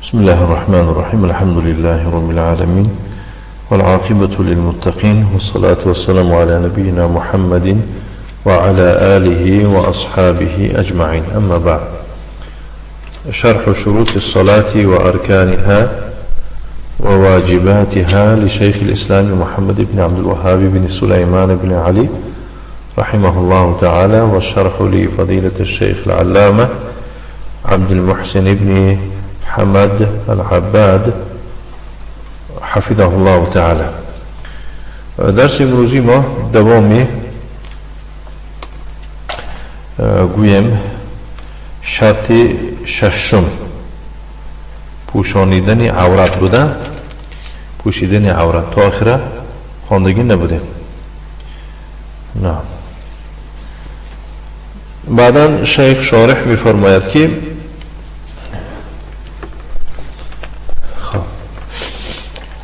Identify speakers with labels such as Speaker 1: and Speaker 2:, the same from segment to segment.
Speaker 1: بسم الله الرحمن الرحيم. الحمد لله رب العالمين والعاقبة للمتقين والصلاة والسلام على نبينا محمد وعلى آله وأصحابه أجمعين. أما بعد، شرح شروط الصلاة وأركانها وواجباتها لشيخ الإسلام محمد بن عبد الوهاب بن سليمان بن علي رحمه الله تعالى، والشرح لفضيلة الشيخ العلامة عبد المحسن بن حمد العباد حفظه الله تعالى. درس امروزی ما دوامی گویم شرط ششم پوشانیدن عورت بوده، پوشیدن عورت تا آخره خواندگی نبوده. نه. بعدا شیخ شارح میفرماید که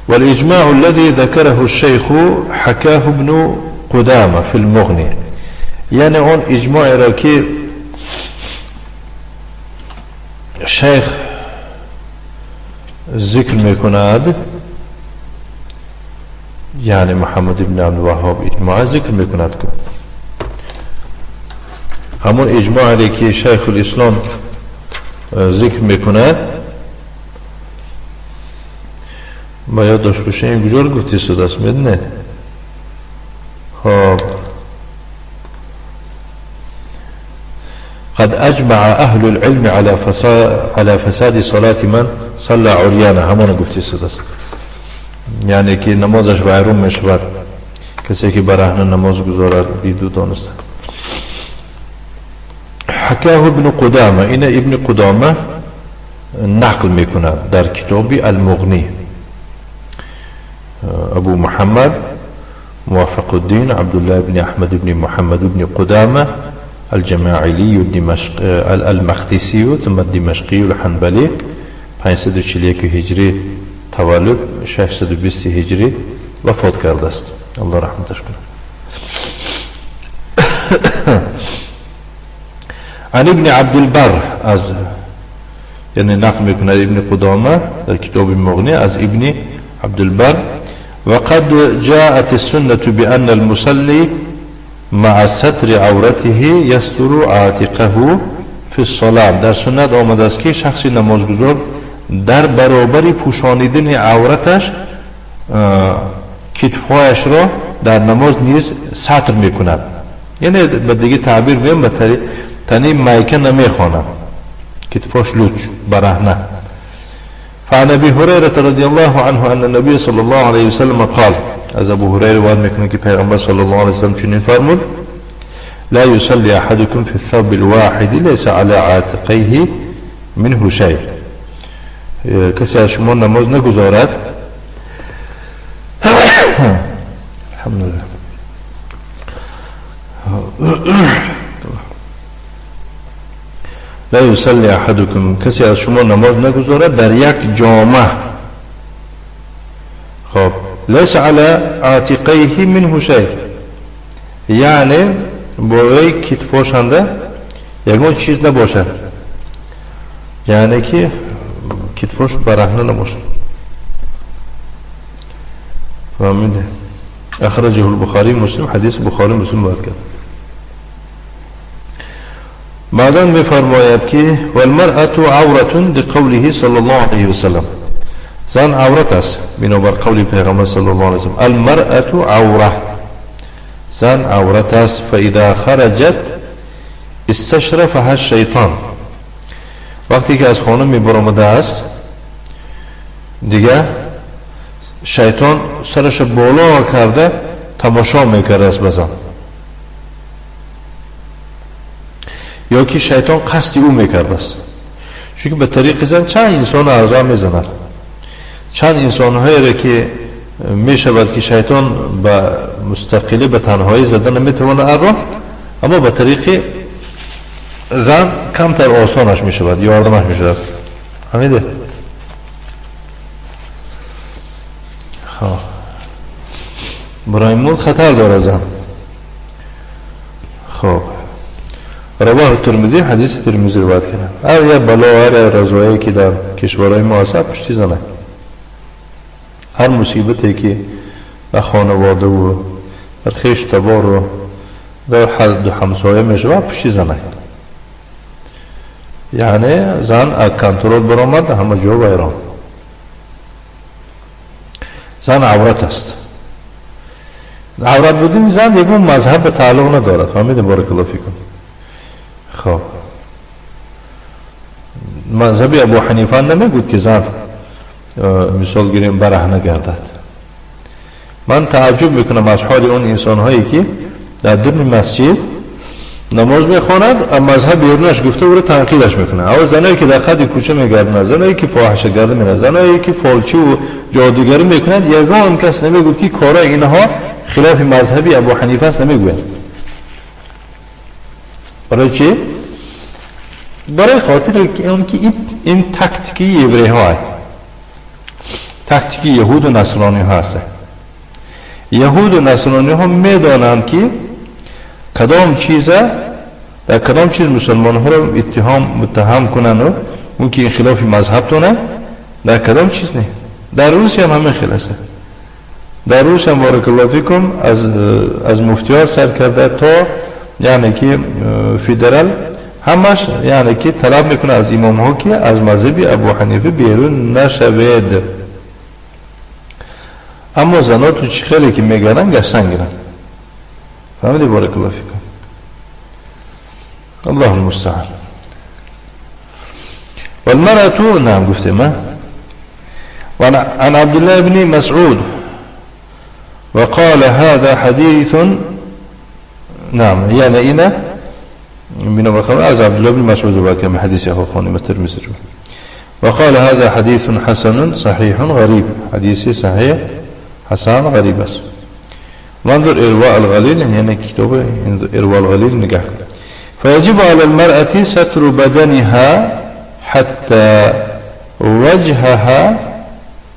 Speaker 1: والإجماع الذي ذكره الشيخ حكاه ابن قدامة في المغني، یعنی اون اجماع را که شیخ ذکر میکند، یعنی محمد بن عبدالوهاب اجماع ذکر میکند، همون اجماع را که شیخ الاسلام ذکر میکند با یاد داشت باشه. این کجا رو گفتی صداست میدونه؟ خب، قد اجمع اهل العلم على فساد صلاة من صلى عریانا، همون گفتی صداست، یعنی که نمازش ویرون میشود کسی که برهنه نماز گذارد. دید و دانسته. حکاه ابن قدامه، این ابن قدامه نقل میکند در کتاب المغنی. أبو محمد موفق الدين عبد الله بن أحمد بن محمد بن قدامة الجماعلي الدمشق المقدسي ثم الدمشقي الحنبلي، 541 هجری تولد، 620 هجری وفات کرده است. الله رحمتش کنه. عن ابن عبد البر، از یعنی نقل میکنه ابن قدامه در کتاب مغنی از ابن عبد البر: وقد جاءت السنة بأن المصلي مع ستر عورته يستر عاتقه في الصلاة. در سنت آمده است که شخص نمازگزار در برابر پوشانیدن عورتش کتفهایش را در نماز نیز ستر میکند. یعنی به دیگه تعبیر بیم، به تنی مایکه نمیخواند، کتفاش لوچ برهنه. فعن ابي هريرة رضي الله عنه ان النبي صلى الله عليه وسلم قال، از ابو هریره روایت میکنه که پیغمبر صلی الله علیه وسلم چنین فرمود: لا يصلي احدكم في الثوب الواحد ليس على عاتقيه منه شيء. کسی از شما نماز نگذارد، الحمدلله، لا یصلی احدکم، کسی از شما نماز نگذارد در یک جامه، خب، لیس علی عاتقیه منه شیء، یعنی بالای کتفاشنده یگان چیز نباشد، یعنی که کتفاش برهنه نباشد. فهمیده؟ اخرجه البخاری مسلم، حدیث بخاری مسلم روایت کرد. بعدا میفرماید که والمرأة عورة لقوله صلی الله علیه وسلم، زن عورت است بنابر قول پیغمبر صلی الله علیه وسلم: المرأة عورة، زن عورت است. فاذا خرجت استشرفها الشیطان، وقتی که از خانه می برآمده است دیگه شیطان سرش بالا کرده تماشا میکرده است به زن، یا که شیطان قصد او میکرده است. چون به طریق زن چند انسان از راه میزند، چند انسانهایی را که میشود که شیطان به مستقلی به تنهایی زدن نمیتواند از راه، اما به طریق زن کمتر آسانش میشود، یاردمش میشود. فهمیده؟ خب برای مول خطر داره زن. خب رواه الترمذی، حدیث ترمذی روایت کرده. هر یه بلا، هر یه رضایه که در کشورهای ما هست پشتی زنه. هر مصیبتی که در خانواده و در خویش تبار و در حد همسایه میشه پشتی زنه. یعنی زن از کنترل برآمد، همه جا ویران. زن عورت است. عورت بودن زن یک مذهب تعلق ندارد. فهمیدیم؟ بارک الله فیکم. خب مذهب ابو حنیفه نمیگوید که زن مثال گیریم برهنه گردد. من تعجب میکنم از حال اون انسان هایی که در درون مسجد نماز میخواند، مذهب بیرونش گفته او رو تنقیدش میکنه. اول زنایی که در قد کوچه میگردند، زنایی که فاحشه گردی میکنند، زنایی که فالچی و جادوگری میکنند، یگان کس نمیگوید که کارای اینها خلاف مذهبی ابو حنیفه است، نمیگوید. برای چی؟ برای خاطر اون که این تاکتیکی یبره ها، تاکتیکی یهود و نصرانی ها هست. یهود و نصرانی ها میدانند که کدام چیزه در کدام چیز مسلمان ها رو اتهام متهم کنن و اون که این خلاف مذهب تونه در کدام چیز نه. در روسیه هم همین خلاصه. در روسیه هم بارک الله فیکم از مفتی ها سر کرده تا یعنی که فدرال همش یعنی که طلب میکنه از امام ها که از مذهب ابو حنیفه بیرون نشوید. اما زنا تو چی خیلی که میگرن گشتن گیرن. فهمیدی؟ بارک الله فیکم. الله المستعان. والمرأة نعم گفتیم. عن عبد الله بن مسعود وقال هذا حديث نعم يعني إنا من از عبد الله بن مسعود روایت کرد، حدیث خانم الترمذی. وقال هذا حديث حسن صحيح غريب، حدیث صحیح حسن غریب است. منظر إرواء الغليل، یعنی کتاب إرواء الغليل نگاه. فيجب على المرأة ستر بدنها حتى وجهها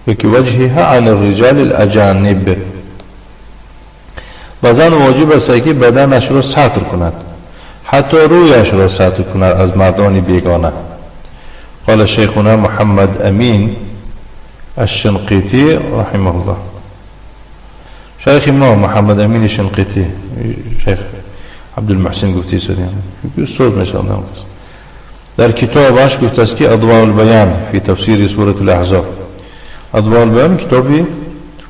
Speaker 1: وجهها عن الرجال الأجانب. بزن واجب است که بدنش را ستر کند، حتی رویش را ستر کند از مردان بیگانه. قال شیخنا محمد امین الشنقیطی رحمه الله. شیخ ما محمد امین شنقیطی، شیخ عبدالمحسن گفتی سودیان استاد میشه. در کتابش گفته است که اضواء البیان فی تفسیر سورة الاحزاب. اضواء البیان کتابی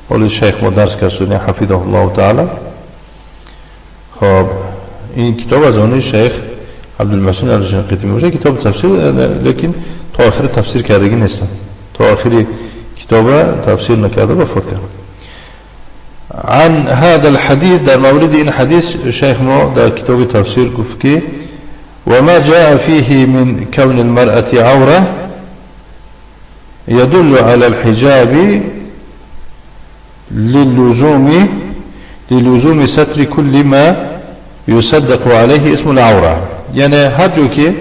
Speaker 1: حال شیخ ما درس کرد سودیان حفظه الله تعالی. خب این کتاب از آن شیخ عبدالمحسن الشنقیطی میشه، کتاب تفسیر، لیکن تا آخر تفسیر کردگی نیستن، تا آخر کتاب تفسیر نکرده وفات کرد. عن هذا الحديث در مورد این حدیث شیخ ما در کتاب تفسیر گفت که وما جاء فيه من كون المرأة عورة يدل على الحجاب للزوم ستر كل ما يصدق عليه اسم العورة. یعنی هر جو که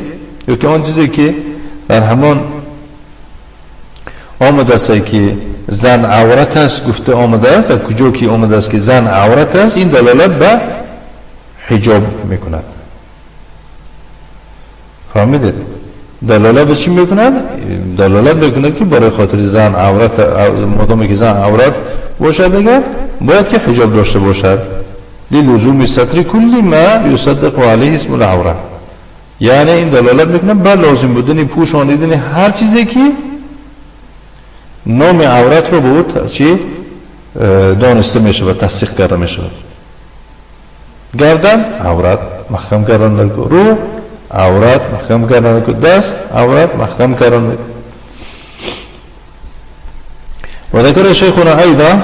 Speaker 1: یا که آن چیزی که در همان آمده است که زن عورت است گفته آمده است، در کجا که آمده است که زن عورت است، این دلالت به حجاب میکند. فهمیدید؟ دلالت به چی میکند؟ دلالت میکند که برای خاطر زن عورت، مادامی که زن عورت باشد دیگر باید که حجاب داشته باشد. للزوم ستر کل ما یصدق علیه اسم العوره. یعنی این دلالت میکنه بر لازم بودن پوشانیدن هر چیزی که نام عورت رو به او چی دانسته میشه و تصدیق کرده میشه. گردن عورت محکم کردن، رو عورت محکم کردن، دست عورت محکم کردن. و ذکر شیخنا ایضا،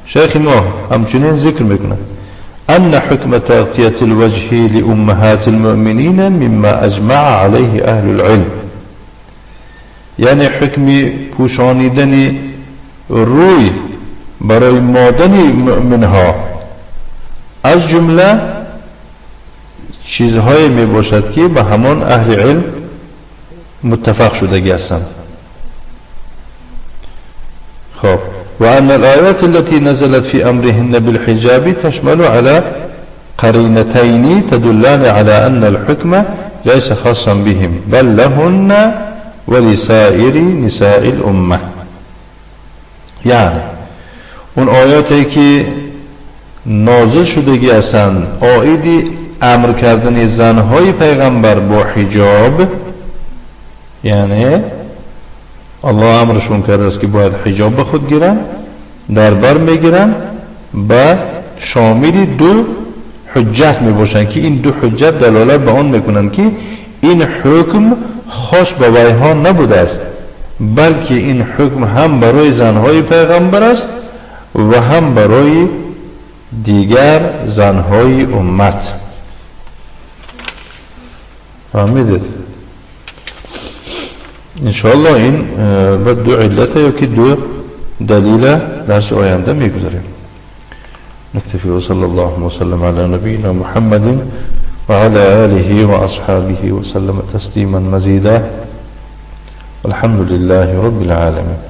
Speaker 1: شیخ ما همچنین ذکر میکنه أن حكم تغطية الوجه لأمهات المؤمنين مما أجمع عليه أهل العلم. یعنی حکم پوشانیدن روی برای مادن مؤمنها از جمله چیزهایی می باشد که به همان اهل علم متفق شدگی هستند. خب وأن الآيات التي نزلت في أمرهن بالحجاب تشمل على قرينتين تدلان على أن الحكم ليس خاصا بهم بل لهن ولسائر نساء الأمة. یعنی اون آیاتی که نازل شدگی هستند عائد امر کردن زنهای پیغمبر با حجاب، یعنی الله امرشون کرده است که باید حجاب به خود گیرن، در بر میگیرن، به شامل دو حجت می باشند که این دو حجت دلالت به آن میکنند که این حکم خاص به ویها نبوده است، بلکه این حکم هم برای زنهای پیغمبر است و هم برای دیگر زنهای امت. فهمیدید؟ انشاءالله این به دو علت یا که دو دلیل درس آینده میگذاریم. نكتفي وصلى الله وسلم على نبينا محمد وعلى آله وأصحابه وسلم تسليما مزيدا والحمد لله رب العالمين.